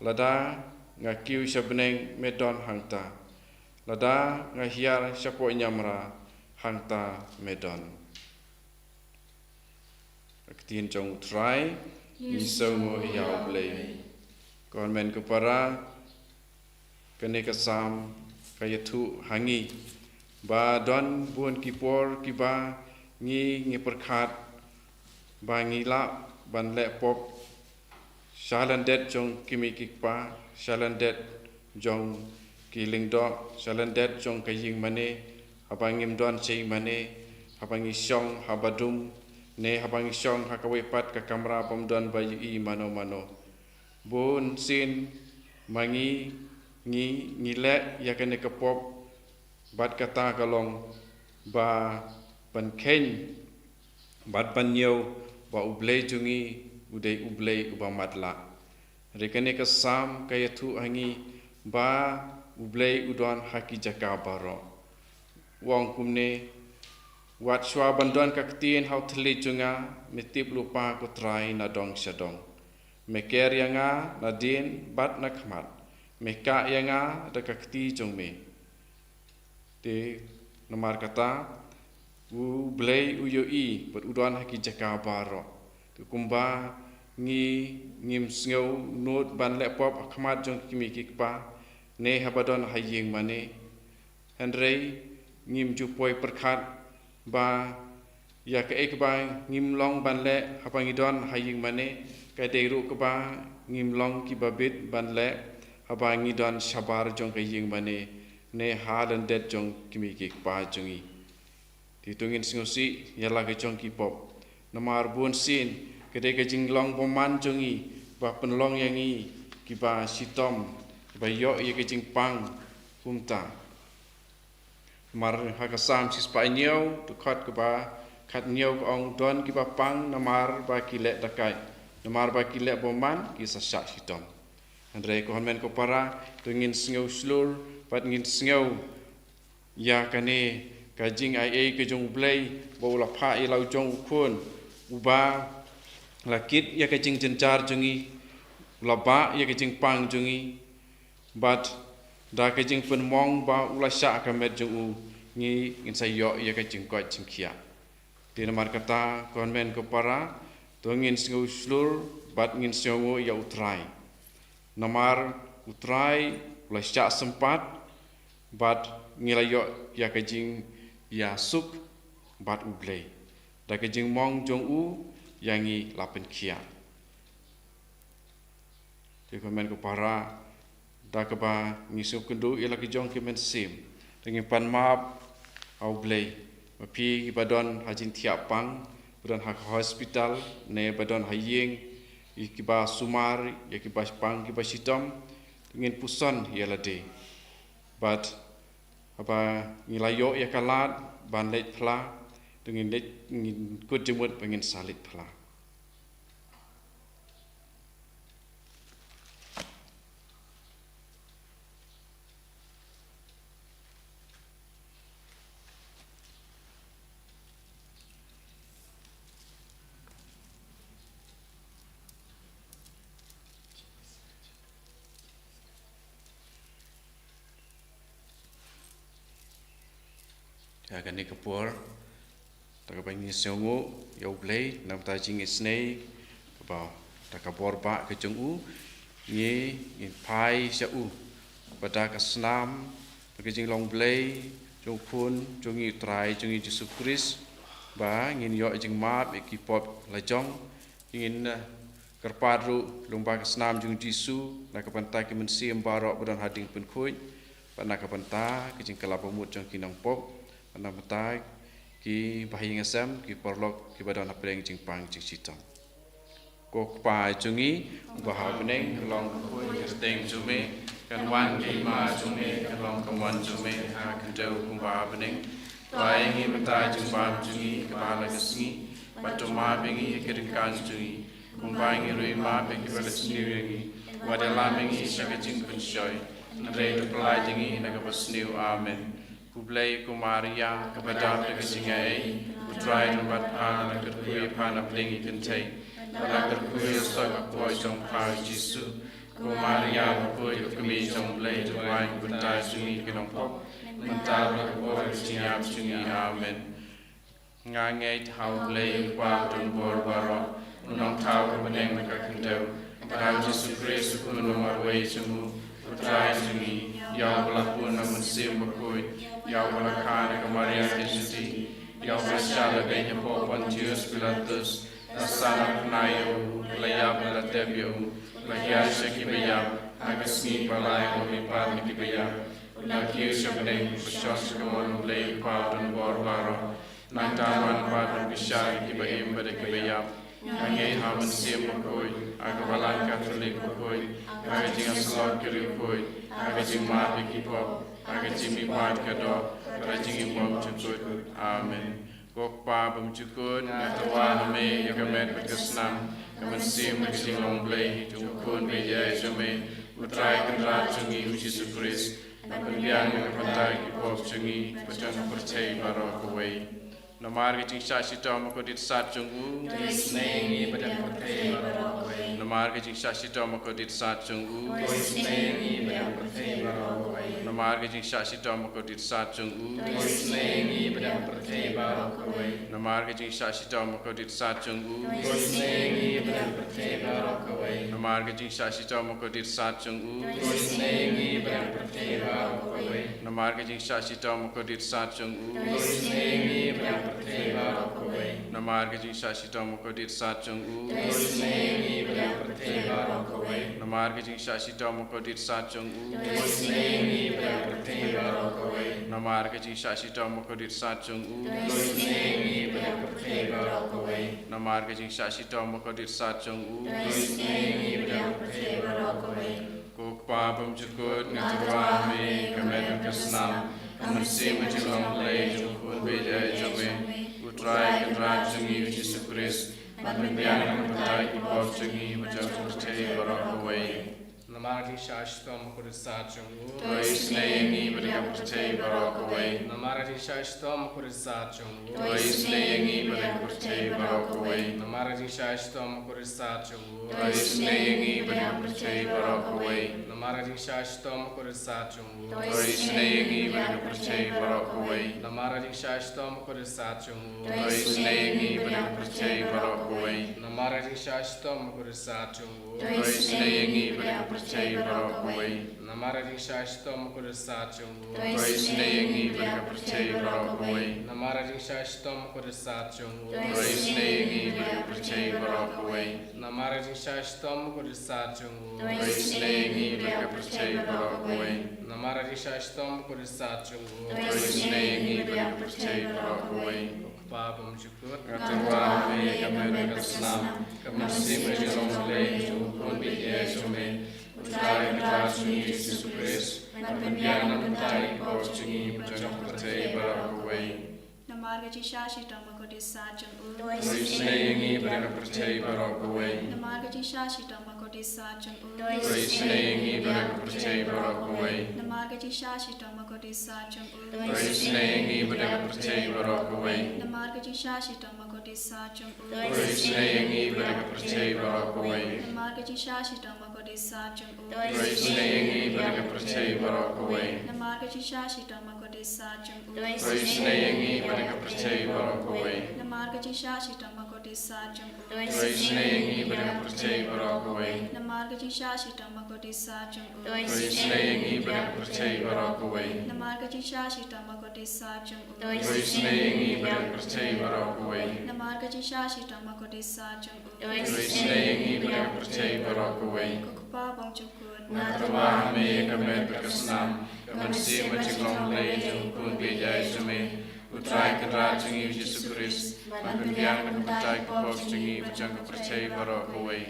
Lada nga kiew sha bneng, me don hangta. Lada nga hiar shapoh niamra, hangta me don. Ka ktien jong U Trai. Ngi sngewnguh ïa U Blei. Ko hynmen ko para, kane ka Salm ka ïathuh ha ngi ba don bun ki por kiba ngi, ngi pyrkhat ba ngi lah ban leh pop sha lyndet jong ki kmie ki kpa, sha lyndet jong ki lyngdoh, sha lyndet jong ka ïing mane, haba ngim don sha ïing mane, haba ngi shong ha badum, ne haba ngi shong ha kawei pat ka kamra bym don ba ïohi mano mano. Bun sien ma ngi, ngi, ngi leh ïa kane ka pop, bad kata ka long ba ban kheiñ bad ban ñiew ba U Blei jong ngi u dei U Blei uba matlah. Hynrei kane ka Salm ka ïathuh ha ngi ba U Blei u don ha ki jaka baroh. U ong kumne, wat shuwa ban don ka ktien ha u thylliej jong nga, me tip lypa ko Trai na dong sha dong. Me ker ïa nga nadien bad na khmat. Me kah ïa nga da ka kti jong me. Te namar kata, U Blei u ïohi bad u don ha ki jaka baroh. Te kumba ngi, ngim sngew nud ban leh pop ha khmat jong ki kmie ki kpa, ne haba don ha ïing mane. Hynrei ngim ju poi pyrkhat ba ïa kaei kaba ngim long ban leh haba ngi don ha ïing mane, ka dei ruh kaba ngim long kiba bit ban leh haba ngi don shabar jong ka ïing mane, ne ha lyndet jong ki kmie ki kpa jong ngi. Te to ngin sngewsih ïa la ka jong ki pop. Namar bun sien ka dei ka jinglong bymman jong ngi ba pynlong ïa ngi kiba shitom, kiba ïoh ïa ka jingpang kumta. Namar ha ka Salm shispah hynñiew, dkhot kaba khathynñiew ka ong, don kiba pang namar ba ki leh dakaid, namar ba ki leh bymman ki sa shah shitom. Hynrei ko hynmen ko para, to ngin sngew shlur bad ngin sngew ïa kane ka jingai ei ka jong U Blei, ba u la phah ïa la u jong u khun uba la kit ïa ka jingjynjar jong ngi, u la bah ïa ka jingpang jong ngi, bad da ka jingpynmong ba u la shah ka met jong u, ngi, ngin sa ïoh ïa ka jingkoit jingkhiah. Te namar kata ko hynmen ko para, to ngin sngew shlur bad ngin sngewnguh ïa U Trai. Namar U Trai u la shah sympat bad ngi la ïoh ïa ka jingïasuk bad U Blei. Da ka jingmong jong u ïa ngi la pynkhiah. Te ko hynmen ko para, da kaba ngi sngewkynduh ïa la ki jong ki mynsiem, da ngin pan map ha U Blei. Ma phi kiba don ha jingthiah pang, ba don ha hospital, ne ba don ha ïing, ïa kiba sumar, ïa kiba pang, kiba shitom, da ngin puson ïa lade. Bad haba ngi la ïoh ïa ka lad ban leit phla, da ngin leit, ngin kut jingmut ba ngin sa leit phla. Ha kane ka por, da kaba ngi sngewnguh ïa U Blei na ka bynta jingïaseng kaba da ka bor ba ka jong u, ngi, ngin phai sha u, ba da ka snam, da ka jinglong Blei jong u Khun jong ngi, U Trai jong ngi Jisu Khrist, ba ngin ïoh jingmap ïa ki pop la jong. Ngin, eh, kyrpad ruh lyngba ka snam jong Jisu na ka bynta ki mynsiem baroh ba don ha ding pynkhuid, bad na ka bynta ki jingkylla bamut jong ki nongpop, bad na ka bynta ki bahaïing hasem, ki paralok kiba don hapdeng jingpang jingshitom. Ko Kpa jong ngi uba ha bneng, kan long ka kyrteng jong me, kan wan ka hima jong me, kan long ka mon jong me ha ka khyndew kumba ha bneng. Pynbna ïa ngi mynta ïa ka jingbam jong ngi kaba ha la ka sngi, bad to map ïa ngi ïa ki ryngkang jong ngi, kumba ngi ruh ngi map ïa kiba la sniew ïa ngi. Wat ïalam ïa ngi sha ka jingpynshoi, hynrei to pyllait ïa ngi na kaba sniew. Amen. Khublei ko Maria, kaba dap da ka jingaiei, U Trai u don bad pha, la kyrkhu ïa pha na pdeng ki kynthei, bad la kyrkhu ïa u soh ka kpoh jong pha u Jisu. Ko Maria bakhuid, ko kmie jong U Blei, to duwai ïa ngi bynta jong ngi ki nongpop, mynta bad ha ka por ka jingïap jong ngi. Amen. Nga ngeit ha U Blei U Kpa u donbor baroh, u nongthaw uba bneng bad ka khyndew, bad ha U Jisu Khrist u khun ba marwei jong u, U Trai jong ngi, ïa uba la pun na u Mynsiem Bakhuid, ïa uba la kha da ka Maria ka Judea, ïa uba la shah lade hapoh Pontius Pilatus, la sah na khnai ïa u, la ïap bad la tep ïa u, la hiar sha kiba ïap, ha ka sngi ba lai u la mihpat na kiba ïap, u la kiew sha bneng, u shong sha kamon U Blei U Kpa u donbor baroh. Nangta u wan pat ban bishar ïa kiba im bad ïa kiba ïap. Nga ngeit ha u Mynsiem Bakhuid, ha ka Balang Katholik bakhuid, ha ka jingïasyllok ki riewkhuid, ha ka jingmap ïa ki pop, ha ka jingmihpat ka doh, bad ha ka jingim bymjukut. Amen. Ko Kpa bymjukut, nga tyrwa ha me ïa ka met bad ka snam, ka mynsiem bad ka jinglong Blei jong U Khun baieit jong me, U Trai Kynrad jong ngi U Jisu Khrist, ban pynbiang na ka bynta ki pop jong ngi bad jong ka pyrthei baroh kawei. Namar ka jingshah shitom bakordit sat jong u. To isynei ïa ngi bad ïa ka pyrthei baroh kawei. Namar ka jingshah shitom bakordit sat jong u. To isynei ïa ngi bad ïa ka pyrthei baroh kawei. Namar ka jingshah shitom bakordit sat jong u. To isynei ïa ngi bad ïa ka pyrthei baroh kawei. Namar ka jingshah shitom bakordit sat jong u. To isynei ïa ngi bad ïa ka pyrthei baroh kawei. Namar ka jingshah shitom bakordit sat jong u. To isynei ïa ngi bad ïa ka pyrthei baroh kawei. Namar ka jingshah shitom bakordit sat jong u. To isynei ïa ngi bad ïa ka pyrthei baroh kawei. Namar ka jingshah shitom bakordit sat jong u. To isynei ïa ngi bad ïa ka pyrthei baroh kawei. Namar ka jingshah shitom bakordit sat jong u. To isynei ïa ngi bad ïa ka pyrthei baroh kawei. Namar ka jingshah shitom bakordit sat jong u. To isynei ïa ngi bad ïa ka pyrthei baroh kawei. Namar ka jingshah shitom bakordit sat jong u. To isynei ïa ngi bad ïa ka pyrthei baroh kawei. Ko Kpa bymjukut, nga tyrwa ha me ïa ka met bad ka snam, ka mynsiem bad jinglong Blei jong U Khun baieit jong me, U Trai Kynrad jong ngi U Jisu Khrist, ban pynbiang na ka bynta ki pop jong ngi bad jong ka pyrthei baroh kawei. Namar ka jingshah shitom bakordit sat jong u. To isynei ïa ngi bad ïa ka pyrthei baroh kawei. Namar ka jingshah shitom bakordit sat jong u. To isynei ïa ngi bad ïa ka pyrthei baroh kawei. Namar ka jingshah shitom bakordit sat jong u. To isynei ïa ngi bad ïa ka pyrthei baroh kawei. Namar ka jingshah shitom bakordit sat jong u. To isynei ïa ngi bad ïa ka pyrthei baroh kawei. Namar ka jingshah shitom bakordit sat jong u. To isynei ïa ngi bad ïa ka pyrthei baroh kawei. Namar ka jingshah shitom bakordit sat jong u. To isynei ïa ngi bad ïa ka pyrthei baroh kawei. Namar ka jingshah shitom bakordit sat jong u. To isynei ïa ngi bad ïa ka pyrthei baroh kawei. Namar ka jingshah shitom bakordit sat jong u. To isynei ïa ngi bad ïa ka pyrthei baroh kawei. Namar ka jingshah shitom bakordit sat jong u. To isynei ïa ngi bad ïa ka pyrthei baroh kawei. Namar ka jingshah shitom bakordit sat jong u. To isynei ïa ngi bad ïa ka pyrthei baroh kawei. Ko Kpa bymjukut, nga tyrwa ha me ïa ka met bad ka snam, ka mynsiem bad jinglong Blei jong U Khun baieit jong me, U Trai Kynrad jong ngi U Jisu Khrist, ban pynbiang na ka bynta ki pop jong ngi bad jong ka pyrthei baroh kawei. Namar ka jingshah shitom bakordit sat jong u. To isynei ïa ngi bad ïa ka pyrthei baroh kawei. Namar ka jingshah shitom bakordit sat jong u. To isynei ïa ngi bad ïa ka pyrthei baroh kawei. Namar ka jingshah shitom bakordit sat jong u. To isynei ïa ngi bad ïa ka pyrthei baroh kawei. Namar ka jingshah shitom bakordit sat jong u. To isynei ïa ngi bad ïa ka pyrthei baroh kawei. Namar ka jingshah shitom bakordit sat jong u. To isynei ïa ngi bad ïa ka pyrthei baroh kawei. Namar ka jingshah shitom bakordit sat jong u. To isynei ïa ngi bad ïa ka pyrthei baroh kawei. Namar ka jingshah shitom bakordit sat jong u. To isynei ïa ngi bad ïa ka pyrthei baroh kawei. Namar ka jingshah shitom bakordit sat jong u. To isynei ïa ngi bad ïa ka pyrthei baroh kawei. Namar ka jingshah shitom bakordit sat jong u. To isynei ïa ngi bad ïa ka pyrthei baroh kawei. Namar ka jingshah shitom bakordit sat jong u. To isynei ïa ngi bad ïa ka pyrthei baroh kawei. Ko Kpa bymjukut, nga tyrwa ha me ïa ka met bad ka snam, ka mynsiem bad jinglong Blei jong U Khun baieit jong me, U Trai Kynrad jong ngi U Jisu Khrist, ban pynbiang na ka bynta ki pop jong ngi bad jong ka pyrthei baroh kawei.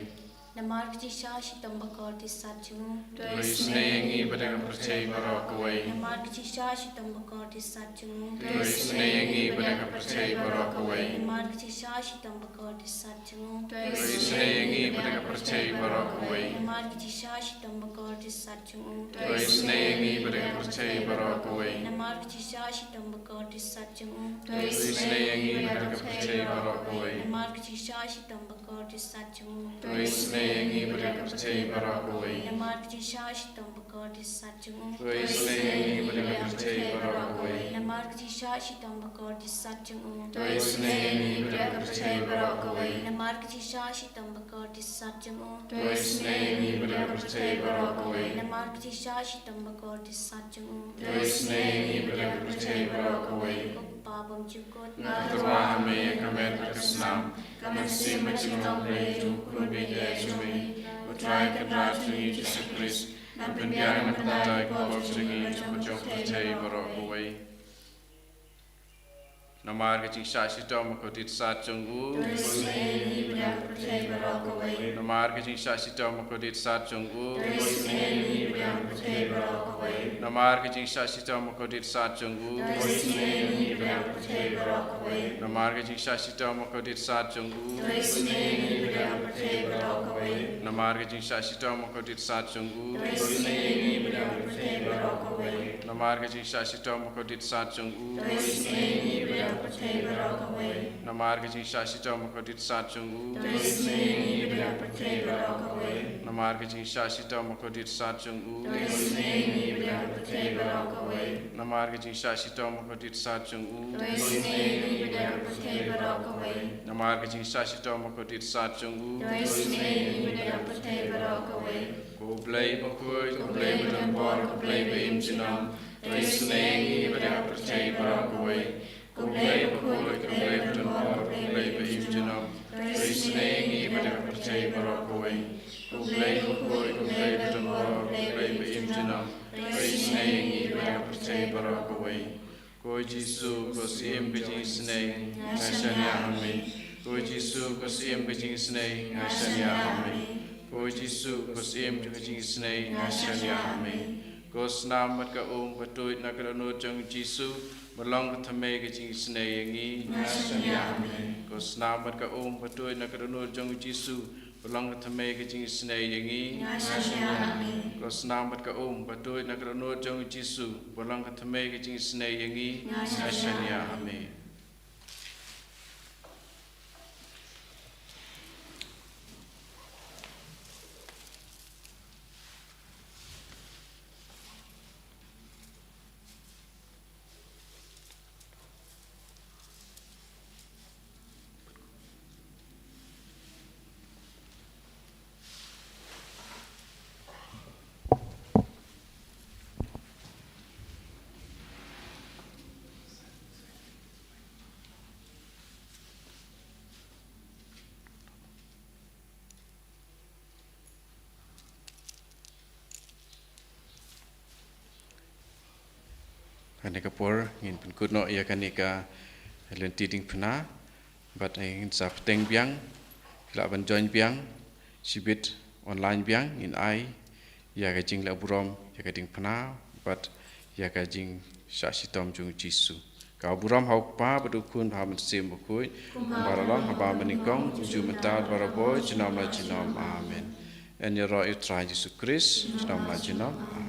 Namar ka jingshisha shitom bakordit sat jong u. To isynei ïa ngi bad ïa ka pyrthei baroh kawei. Namar ka jingshisha shitom bakordit sat jong u. To isynei ïa ngi bad ïa ka pyrthei baroh kawei. Namar ka jingshisha shitom bakordit sat jong u. To isynei ïa ngi bad ïa ka pyrthei baroh kawei. Namar ka jingshisha shitom bakordit sat jong u. To isynei ïa ngi bad ïa ka pyrthei baroh kawei. Namar ka jingshisha shitom bakordit sat jong u. To isynei ïa ngi bad ïa ka pyrthei baroh kawei. Namar ka jingshisha shitom bakordit sat jong u. To isynei ïa ngi bad ïa ka pyrthei baroh kawei. Namar ka jingshisha shitom bakordit sat jong u. To isynei ïa ngi bad ïa ka pyrthei baroh kawei. Namar ka jingshisha shitom bakordit sat jong u. To isynei ïa ngi bad ïa ka pyrthei baroh kawei. Namar ka jingshisha shitom bakordit sat jong u. To isynei ïa ngi bad ïa ka pyrthei baroh kawei. Namar ka jingshisha shitom bakordit sat jong u. To isynei ïa ngi bad ïa ka pyrthei baroh kawei. Ko Kpa bymjukut. Nga kyrpad ha me ïa ka met bad ka snam, ka mynsiem bad ka jinglong Blei jong u Khun baieit jong me, U Trai Kynrad jong ngi Jisu Khrist, ban pynbiang na ka bynta ki pop jong ngi bad jong ka pyrthei baroh kawei. Namar ka jingshisha shitom bakordit sat jong u. To isynei ïa ngi bad ïa ka pyrthei baroh kawei. Namar ka jingshisha shitom bakordit sat jong u. To isynei ïa ngi bad ïa ka pyrthei baroh kawei. Namar ka jingshisha shitom bakordit sat jong u. To isynei ïa ngi bad ïa ka pyrthei baroh kawei. Namar ka jingshisha shitom bakordit sat jong u. To isynei ïa ngi bad ïa ka pyrthei baroh kawei. Namar ka jingshisha shitom bakordit sat jong u. To isynei ïa ngi bad ïa ka pyrthei baroh kawei. Namar ka jingshisha shitom bakordit sat jong u. To isynei ïa ngi bad ïa ka pyrthei baroh kawei. Namar ka jingshisha shitom bakordit sat jong u. To isynei ïa ngi bad ïa ka pyrthei baroh kawei. Namar ka jingshisha shitom bakordit sat jong u. To isynei ïa ngi bad ïa ka pyrthei baroh kawei. Namar ka jingshisha shitom bakordit sat jong u. To isynei ïa ngi bad ïa ka pyrthei baroh kawei. Namar ka jingshisha shitom bakordit sat jong u. To isynei ïa ngi bad ïa ka pyrthei baroh kawei. Ko Blei bakhuid, ko Blei badonbor, ko Blei ba im junom, to isynei ïa ngi bad ïa ka pyrthei baroh kawei. Ko Blei bakhuid, ko Blei badonbor, ko Blei ba im junom, to isynei ïa ngi bad ïa ka pyrthei baroh kawei. Ko Blei bakhuid, ko Blei badonbor, ko Blei ba im junom, to isynei ïa ngi bad ïa ka pyrthei baroh kawei. Ko Jisu, ko Syiem ka jingisynei, nga shaniah ha me. Ko Jisu, ko Syiem ka jingisynei, nga shaniah ha me. Ko Jisu, ko Syiem ka jingisynei, nga shaniah ha me. Ko snam bad ka um ba tuid na ka dohnud jong u Jisu, ba long ka thymmei ka jingisynei ïa ngi, nga shaniah ha me. Ko snam bad ka um ba tuid na ka dohnud jong u Jisu, ba long ka thymmei ka jingisynei ïa ngi, nga shaniah ha me. Ko snam bad ka um ba tuid na ka dohnud jong u Jisu, ba long ka thymmei ka jingisynei ïa ngi, nga shaniah ha me. Kane ka por ngin pynkut noh ïa kane ka lynti diengphna, bad ngin sa bteng biang, lah ban join biang shibit online biang, ngin ai ïa ka jingleh burom ïa ka diengphna bad ïa ka jingshah shitom jong u Jisu. Ka burom ha u Kpa bad u Khun bad ha u Mynsiem Bakhuid, kumba la long haba mynnyngkong, kumjuh mynta, barabor, junom la junom. Amen. Yn ïaroh ïa u Trai Jisu Khrist, junom la junom. Amen.